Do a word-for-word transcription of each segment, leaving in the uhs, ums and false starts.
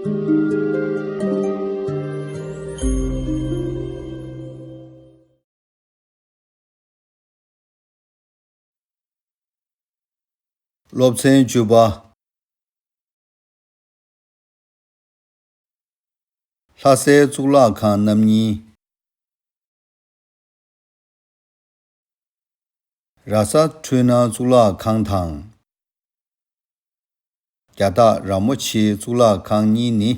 སློབ་ཚན་བཅུ་པ། ལྷ་སའི་གཙུག་ལག་ཁང་རྣམ་གཉིས། ར་ས་འཕྲུལ་སྣང་གཙུག་ལག་ཁང་དང་། རྒྱ་སྟག་ར་མོ་ཆེའི་གཙུག་ལག་ཁང་གཉིས་ནི།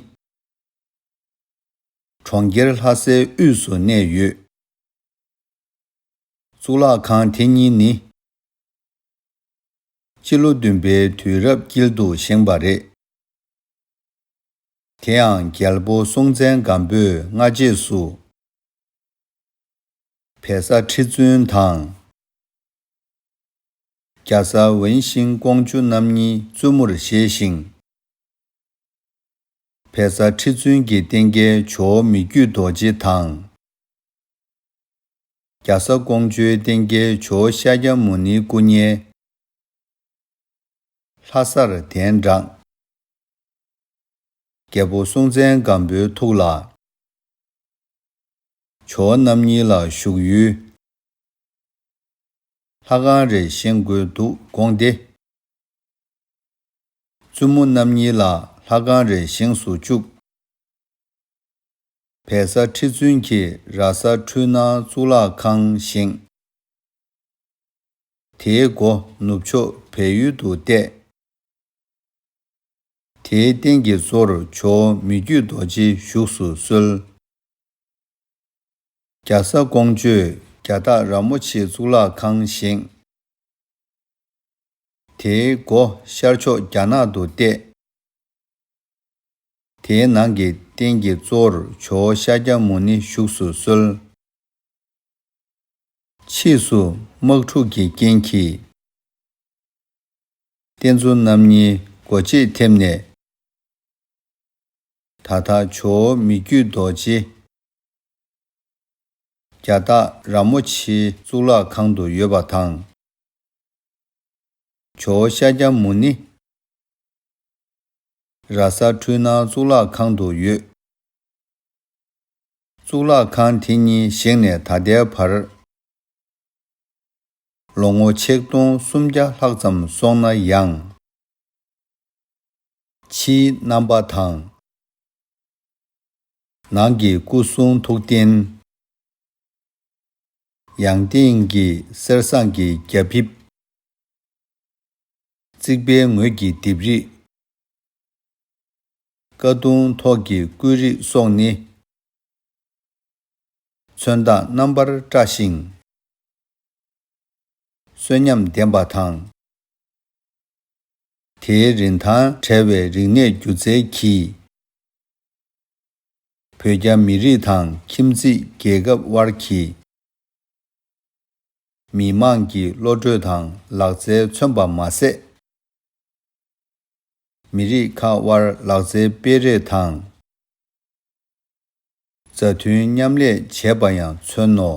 གྲོང་ཁྱེར་ལྷ་སའི་དབུས་སུ་གནས་ཡོད། གཙུག་ལག་ཁང་དེ་གཉིས་ནི། སྤྱི་ལོ་བདུན་པའི་དུས་རབས་དཀྱིལ་དུ་བཞེངས་པ་རེད། དེ་ཡང་རྒྱལ་པོ་སྲོང་བཙན་སྒམ་པོས་སྔ་རྗེས་སུ། བལ་བཟའ་ཁྲི་བཙུན་དང་། རྒྱ་བཟའ་ཝན་ཤིང་ཀོང་ཇོ་རྣམ་གཉིས་བཙུན་མོར་བཞེས་ཤིང་། བལ་བཟའ་ཁྲི་བཙུན་གྱི་རྟེན་སྐལ་ཇོ་བོ་མི་བསྐྱོད་རྡོ་རྗེ་དང་། རྒྱ་བཟའ་ཀོང་ཇོའི་རྟེན་སྐལ་ཇོ་བོ་ཤཱཀྱ་མུ་ནིའི་སྐུ་བརྙན། ལྷ་སར་གདན་དྲངས། རྒྱལ་པོ་སྲོང་བཙན་སྒམ་པོའི་ཐུགས་ལ། ཇོ་བོ་རྣམ་གཉིས་ལ་བཞུགས་ཡུལ་ལྷ་ཁང་རེ་བཞེངས་དགོས་འདུག་དགོངས་ཏེ། བཙུན་མོ་རྣམ་གཉིས་ལ་ལྷ་ཁང་རེ་བཞེངས་སུ་བཅུག་བལ་བཟའ་ཁྲི་བཙུན་གྱིས་ར་ས་འཕྲུལ་སྣང་གཙུག་ལག་ཁང་བཞེངས། དེའི་སྒོ་ནུབ་ཕྱོགས་བལ་ཡུལ་དུ་གཏད། དེའི་རྟེན་གྱི་གཙོར་ཇོ་བོ་མི་བསྐྱོད་རྡོ་རྗེ་བཞུགས་སུ་གསོལ། རྒྱ་བཟའ་ཀོང་ཇོས་རྒྱ་སྟག་ར་མོ་ཆེའི་གཙུག་ལག་ཁང་བཞེངས། དེའི་སྒོ་ཤར་ཕྱོགས་རྒྱ་ནག་ཏུ་གཏད། དེའི་ནང་གི་རྟེན་གྱི་གཙོར་ཇོ་བོ་ཤཱཀྱ་མུ་ནི་བཞུགས་སུ་གསོལ། ཕྱིས་སུ་དམག་འཁྲུག་གི་རྐྱེན་གྱིས། རྟེན་གཙོ་རྣམ་གཉིས་སྒོ་འབྱེད་ཐེབས་ནས། ད་ལྟ་ཇོ་བོ་མི་བསྐྱོད་རྡོ་རྗེ། རྒྱ་སྟག་ར་མོ་ཆེའི་གཙུག་ལག་ཁང་དུ་ཡོད་པ་དང་། ཇོ་བོ་ཤཱཀྱ་མུ་ནི། ར་ས་འཕྲུལ་སྣང་གཙུག་ལག་ཁང་དུ་ཡོད། གཙུག་ལག་ཁང་དེ་གཉིས་བཞེངས་ནས་ད་ལྟའི་བར། ལོ་ངོ་ཆིག་སྟོང་སུམ་བརྒྱ་ལྷག་ཙམ་སོང་ན་ཡང་། ཕྱིའི་རྣམ་པ་དང་། ནང་གི་སྐུ་གསུང་ཐུགས་རྟེན། ཡང་སྟེང་གི་གསེར་ཟངས་ཀྱི་རྒྱ་ཕིབས། རྩིག་པའི་ངོས་ཀྱི་ལྡེབས་རིས། ཀ་གདུང་ཐོག་གི་བརྐོས་རིས་སོགས་ནི། མཚོན་རྟགས་རྣམ་པར་བཀྲ་ཞིང་། གསོན་ཉམས་ལྡན་པ་དང་། དེའི་རིན་ཐང་བྲལ་བའི་རིག་གནས་སྒྱུ་རྩལ་གྱིས། བོད་རྒྱ་མི་རིགས་དང་ཁྱིམ་མཚེས་རྒྱལ་ཁབ་དབར་གྱི་མི་དམངས་ཀྱི་བློ་གྲོས་དང་ལག་རྩལ་མཚོན་པ་མ་ཟད། མི་རིགས་ཁག་དབར་ལག་རྩལ་སྤེལ་རེས་དང་། མཛའ་མཐུན་མཉམ་ལས་བྱས་པ་ཡང་མཚོན་ནོ།